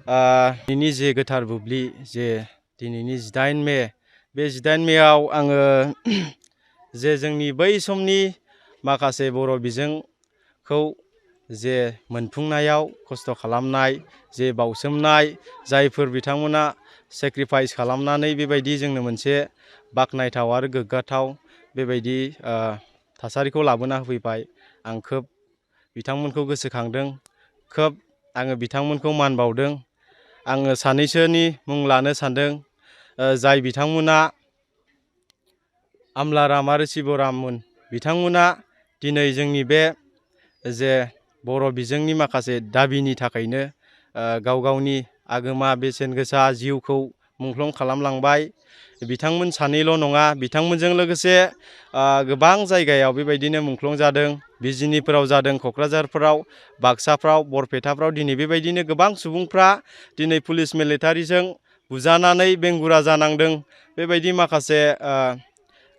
दिनैनि जे गोथार बुब्लि जे दिनैनि 18 मे बे 18 मेआव आङो जे जोंनि बै समनि माखासे बर' बिजोंखौ जे मोनफुंनायाव खस्थ' खालामनाय जे बावसोमनाय जायफोर बिथांमोना सेक्रिफाइस खालामनानै बेबायदि जोंनो मोनसे बाख्नायथाव आरो गोग्गाथाव बेबायदि थासारिखौ लाबोना होफैबाय। आं खोब बिथांमोनखौ गोसोखांदों, खोब आङो बिथांमोनखौ मान बावदों। आङो सानैसोनि मुं लानो सानदों जाय बिथांमोना आमलाराम आरो शिबराममोन। बिथांमोना दिनै जोंनि बे जे बर' बिजोंनि माखासे दाबिनि थाखायनो गाव गावनि आगोमा बेसेन गोसा जिउखौ मुंख्लं खालामलांबाय। बिथांमोन सानैल' नङा, बिथांमोनजों लोगोसे गोबां जायगायाव बेबायदिनो मुंख्लं जादों। बिजिनिफोराव जादों, क'क्राझारफोराव, बाक्साफ्राव, बरपेटाफ्राव दिनै बेबायदिनो गोबां सुबुंफ्रा दिनै पुलिस मिलिटारिजों बुजानानै बेंगुरा जानांदों। बेबायदि माखासे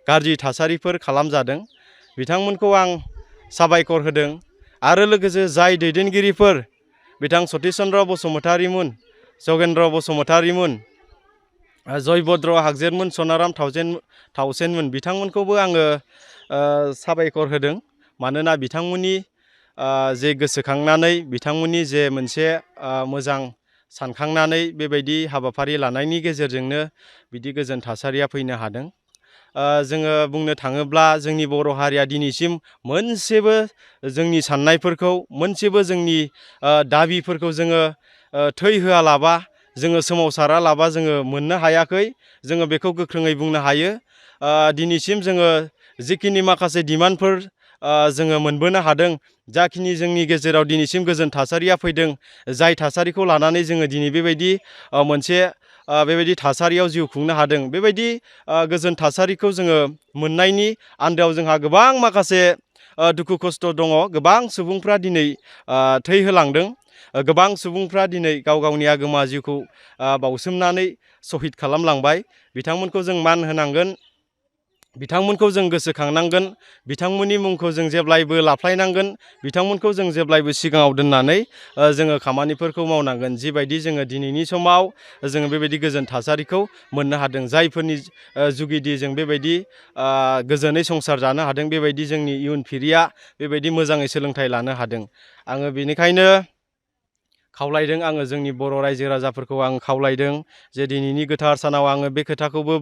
गाज्रि थासारिफोर खालामजादों। बिथांमोनखौ आं साबायखर होदों। आरो लोगोसे जाय दैदेनगिरिफोर बिथां सतिश चन्द्र बसुमतारीमोन, जगेन्द्र बसुमतारीमोन, जयभद्र हागजेरमोन, सनाराम थाउसेनमोन, बिथांमोनखौबो आङो साबायखर होदों। मानोना बिथांमोननि जे गोसोखांनानै बिथांमोननि जे मोनसे मोजां सानखांनानै बेबायदि हाबाफारि लानायनि गेजेरजोंनो बिदि गोजोन थासारिया फैनो हादों। जोङो बुंनो थाङोब्ला जोंनि बर' हारिया दिनैसिम मोनसेबो जोंनि साननायफोरखौ, मोनसेबो जोंनि दाबिफोरखौ जोङो थै होआलाबा, जोङो सोमावसारालाबा जोङो मोननो हायाखै। जोङो बेखौ गोख्रोङै बुंनो हायो। दिनैसिम जोङो जिखिनि माखासे डिमान्डफोर जोङो मोनबोनो हादों, जाखिनि जोंनि गेजेराव दिनैसिम गोजोन थासारिया फैदों, जाय थासारिखौ लानानै जोङो दिनै बेबायदि मोनसे बेबायदि थासारियाव जिउ खुंनो हादों। बेबायदि गोजोन थासारिखौ जोङो मोननायनि आन्दोआव जोंहा गोबां माखासे दुखु खस्थ' दङ। गोबां सुबुंफ्रा दिनै थै होलांदों। गोबां सुबुंफ्रा दिनै गाव गावनि आगोमा जिउखौ बावसोमनानै सहिद खालामलांबाय। बिथांमोनखौ जों मान होनांगोन, बिथांमोनखौ जों गोसोखांनांगोन, बिथांमोननि मुंखौ जों जेब्लायबो लाफ्लायनांगोन, बिथांमोनखौ जों जेब्लायबो सिगाङाव दोननानै जोङो खामानिफोरखौ मावनांगोन। जिबायदि जोङो दिनैनि समाव जोङो बेबायदि गोजोन थासारिखौ मोननो हादों, जायफोरनि जुगिदि जों बेबायदि गोजोनै संसार जानो हादों, बेबायदि जोंनि इयुन फिरिया बेबायदि मोजाङै सोलोंथाइ लानो हादों। आङो बेनिखायनो खावलायदों, आङो जोंनि बर' रायजो राजाफोरखौ आं खावलायदों जे दिनैनि गोथार सानाव आङो बे खोथाखौबो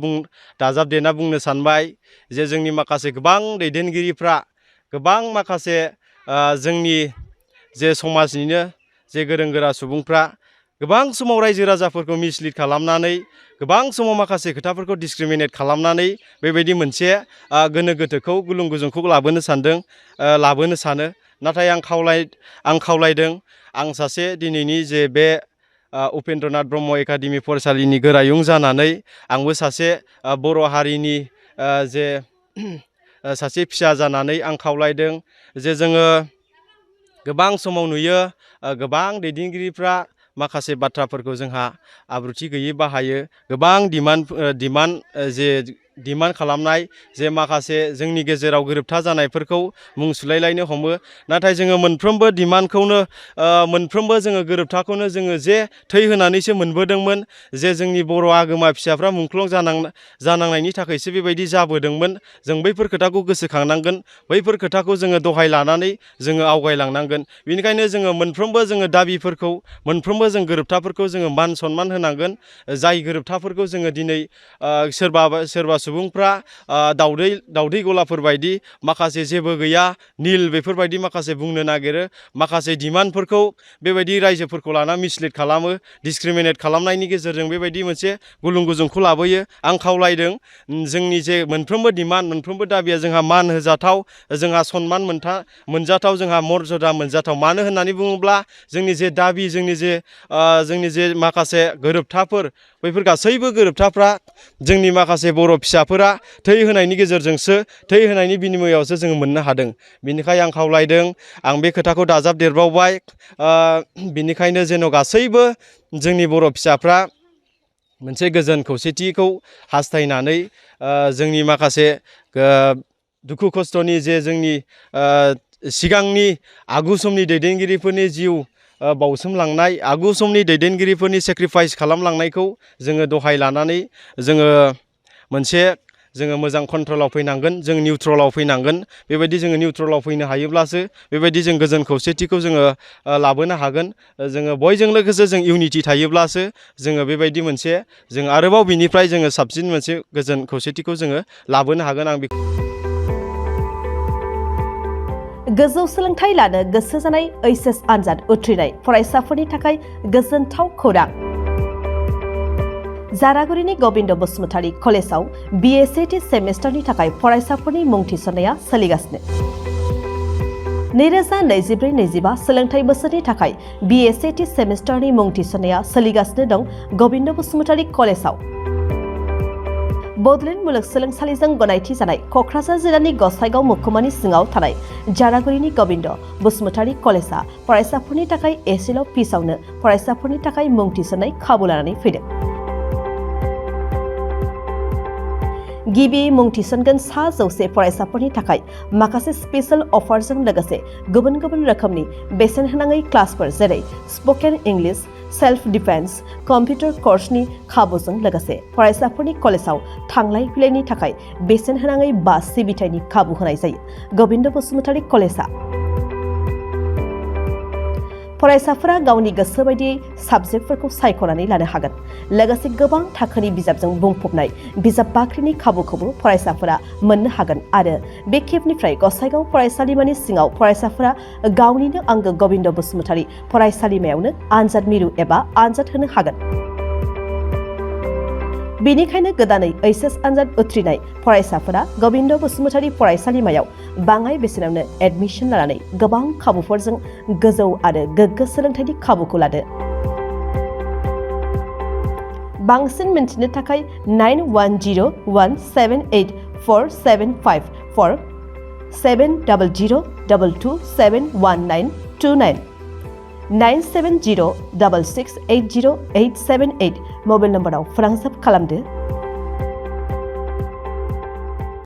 दाजाबदेरना बुंनो सानबाय जे जोंनि माखासे गोबां दैदेनगिरिफ्रा, गोबां माखासे जोंनि जे समाजनिनो जे गोरों गोरा सुबुंफ्रा गोबां समाव रायजो राजाफोरखौ मिसलिड खालामनानै, गोबां समाव माखासे खोथाफोरखौ डिसक्रिमिनेट खालामनानै बेबायदि मोनसे गोनो गोथोखौ, गुलुं गुजुंखौ लाबोनो सानो। नाथाय आं खावलायदों, आं सासे दिनैनि जे बे उपेन्द्रनाथ ब्रह्म एकाडेमि फरायसालिनि गोरायुं जानानै आंबो सासे बर' हारिनि जे सासे फिसा जानानै आं खावलायदों जे जोङो गोबां समाव नुयो गोबां दैदेनगिरिफ्रा माखासे बाथ्राफोरखौ जोंहा आब्रुथि गैयै बाहायो। गोबां डिमान्ड खालामनाय जे माखासे जोंनि गेजेराव गोरोबथा जानायफोरखौ मुं सुलायलायनो हमो। नाथाय जोङो मोनफ्रोमबो डिमान्डखौनो, मोनफ्रोमबो जोङो गोरोबथाखौनो जोङो जे थै होनानैसो मोनबोदोंमोन, जे जोंनि बर' आगोमा फिसाफ्रा मुंख्लं जानांनायनि थाखायसो बेबायदि जाबोदोंमोन। जों बैफोर खोथाखौ गोसोखांनांगोन, बैफोर खोथाखौ जोङो दहाय लानानै जोङो आवगायलांनांगोन। बेनिखायनो जोङो मोनफ्रोमबो जोङो दाबिफोरखौ, मोनफ्रोमबो जों गोरोबथाफोरखौ जोङो मान सनमान होनांगोन। जाय गोरोबथाफोरखौ जोङो दिनै सोरबा सुबुंफ्रा दाउदै गलाफोर बायदि माखासे जेबो गैया, निल बेफोरबायदि माखासे बुंनो नागिरो, माखासे डिमान्डफोरखौ बेबायदि रायजोफोरखौ लाना मिसलिड खालामो, डिसक्रिमिनेट खालामनायनि गेजेरजों बेबायदि मोनसे गुलुं गुजुंखौ लाबोयो। आं खावलायदों जोंनि जे मोनफ्रोमबो डिमान्ड, मोनफ्रोमबो दाबिया जोंहा मान होजाथाव, जोंहा सनमान मोनजाथाव, जोंहा मर्यादा मोनजाथाव। मानो होननानै बुङोब्ला जोंनि जे दाबि, जोंनि जे माखासे गोरोबथाफोर, बैफोर गासैबो गोरोबथाफ्रा जोंनि माखासे बर' फिसाफोरा थै होनायनि गेजेरजोंसो, थै होनायनि बिनिमयआवसो जोङो मोननो हादों। बिनिखायनो आं खावलायदों, आं बे खोथाखौ दाजाबदेरबावबाय, बिनिखायनो जेन' गासैबो जोंनि बर' फिसाफ्रा मोनसे गोजोन खौसेथिखौ हास्थायनानै जोंनि माखासे दुखु खस्थ'नि जे जोंनि सिगांनि आगु समनि दैदेनगिरिफोरनि जिउ बावसोमलांनाय आगु समनि दैदेनगिरिफोरनि सेक्रिफाइस खालामलांनायखौ जोङो दहाय लानानै जोङो मोजां कन्ट्रलाव फैनांगोन, जों निउट्रलाव फैनांगोन। बेबायदि जोङो निउट्रलाव फैनो हायोब्लासो बेबायदि जों गोजोन खौसेथिखौ जोङो लाबोनो हागोन। जोङो बयजों लोगोसे जों इउनिटि थायोब्लासो जोङो बेबायदि मोनसे जों आरोबाव बिनिफ्राय जोङो साबसिन मोनसे गोजोन खौसेथिखौ जोङो लाबोनो हागोन। आं बेखौ गोजौ सोलोंथाइ लानो गोसो जानाय ओइचएस आनजाद उथ्रिनाय फरायसाफोरनि थाखाय गोजोनथाव खौरां। जारागुरिनि गबिन्द बसुमतारी कलेजाव BSAT सेमेस्टारनि थाखाय फरायसाफोरनि मुं थिसननाया सोलिगासिनो। 2024-25 सोलोंथाइ बोसोरनि थाखाय BSAT सेमेस्टारनि मुं थिसननाया सोलिगासिनो दं गबिन्द बसुमतारी कलेजाव। बड'लेण्ड मुलुगसोलोंसालिजों गनायथि जानाय क'क्राझार जिल्लानि गसाइगाव महकुमानि सिङाव थानाय जारागुरिनि गबिन्द बसुमतारी कलेजा फरायसाफोरनि थाखाय एसेल' फिसावनो फरायसाफोरनि थाखाय मुं थिसननाय खाबु लानानै फैदों। गिबि मुं थिसनगोन 100 फरायसाफोरनि थाखाय माखासे स्पेशल अफारजों लोगोसे गुबुन गुबुन रोखोमनि बेसेन होनाङै क्लासफोर जेरै spoken English, self defence, computer कर्सनि खाबुजों लोगोसे फरायसाफोरनि कलेजाव थांलाय फैलायनि थाखाय बेसेन होनाङै बास सिबिथायनि खाबु होनाय जायो। गबिन्द बसुमतारी कलेजा फरायसाफोरा गावनि गोसो बायदियै साबजेक्टफोरखौ सायख'नानै लानो हागोन। लोगोसे गोबां थाखोनि बिजाबजों बुंफबनाय बिजाब बाख्रिनि खाबुखौबो फरायसाफोरा मोननो हागोन आरो बे खेबनिफ्राय गसाइगाव फरायसालिमानि सिङाव फरायसाफोरा गावनिनो आंगो गबिन्द बसुमतारी फरायसालिमायावनो आनजाद मिरु एबा आनजाद होनो हागोन। बेनिखायनो गोदानै ओइचएस आनजाद उथ्रिनाय फरायसाफोरा गबिन्द बसुमतारी फरायसालिमायाव बाङाय बेसेनावनो एडमिसन लानानै गोबां खाबुफोरजों गोजौ आरो गोग्गो सोलोंथाइनि खाबुखौ लादो। बांसिन मिन्थिनो थाखाय 9101784754 7002271929 970668087 मबाइल नम्बराव फोनांजाब खालामदो।